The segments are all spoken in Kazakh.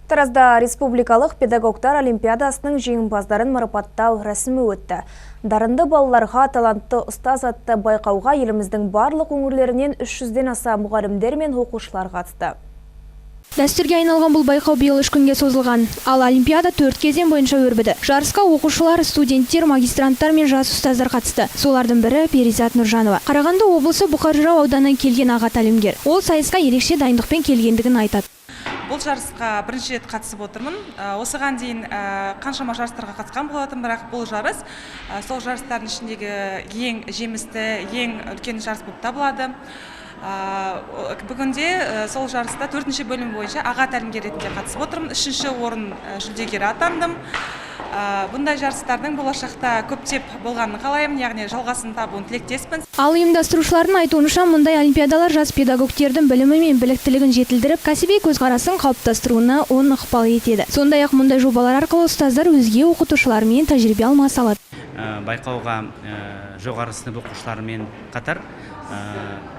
Таразда республикалық педагогтар олимпиадасының жеңімпаздарын марапаттау рәсімі өтті. Дарынды балаларға «Талантты ұстаз» атты байқауға еліміздің барлық өңірлерінен 300-ден аса мұғалімдер мен оқушылар қатысты. Дәстүрге айналған бұл байқау биыл 3 күнге созылған. Ал олимпиада төрт кезең бойынша өрбіді. Жарысқа оқушылар, студенттер, магистранттар мен жас ұстаздар қатысты. Солардың бірі – Перизат Нұржанова. Қарағанды облысы, Бұқар жырау ауданынан келген аға тәлімгер. Ол сайысқа ерекше дайындықпен келгендігін айтады. Бұл жарысқа бірінші рет қатысып отырмын. Осыған дейін қаншама жарыстарға қатысқан болатынмын, бірақ бұл жарыс сол жарыстардың ішіндегі ең жемісті, ең үлкен жарыс болып табылады. Бүгінде сол жарыста төртінші бөлім бойынша аға тәлімгер ретінде қатысып отырмын. Үшінші орын жүлдегері атандым. Бұндай жарыстардың болашақта көптеп болғанын қалаймын, яғни жалғасын табуын тілектеспін. Ал ұйымдастырушылардың айтуынша, мұндай олимпиадалар жас педагогтердің білімі мен біліктілігін жетілдіріп, кәсіби көзқарасын қалыптастыруына оң ықпал етеді. Сондай-ақ мұндай жобалар арқылы ұстаздар өзге оқытушылармен тәжірибе алмаса алады. Байқауға жоғары сынып оқушыларымен қатар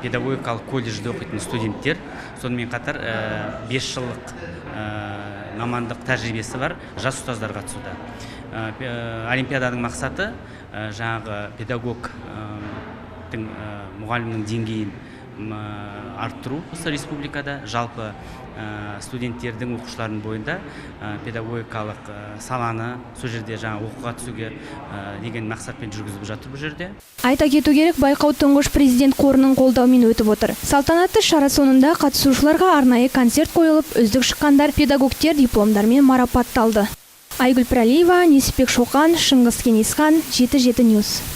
педагогикалық колледжде оқитын студенттер, сонымен қатар 5 жылдық мамандық тәжірибесі бар жас ұстаздар қатысуда. Олимпиаданың мақсаты – жаңағы педагогтың, мұғалімнің деңгейін арттыру осы республикада, жалпы студенттердің, оқушылардың бойында педагогикалық саланы, сол жерде жаңа оқуға түсуге деген мақсатпен жүргізіп жатыр бұл жерде. Айта кету керек, байқау Тұңғыш Президент қорының қолдауымен өтіп отыр. Салтанатты шара соңында қатысушыларға арнайы концерт қойылып, үздік шыққандар, педагогтер дипломдармен марапатталды. Айгүл Пірәлиева, Несіпбек Шоқан, Шыңғыс Кеңесхан, 77 Ньюс.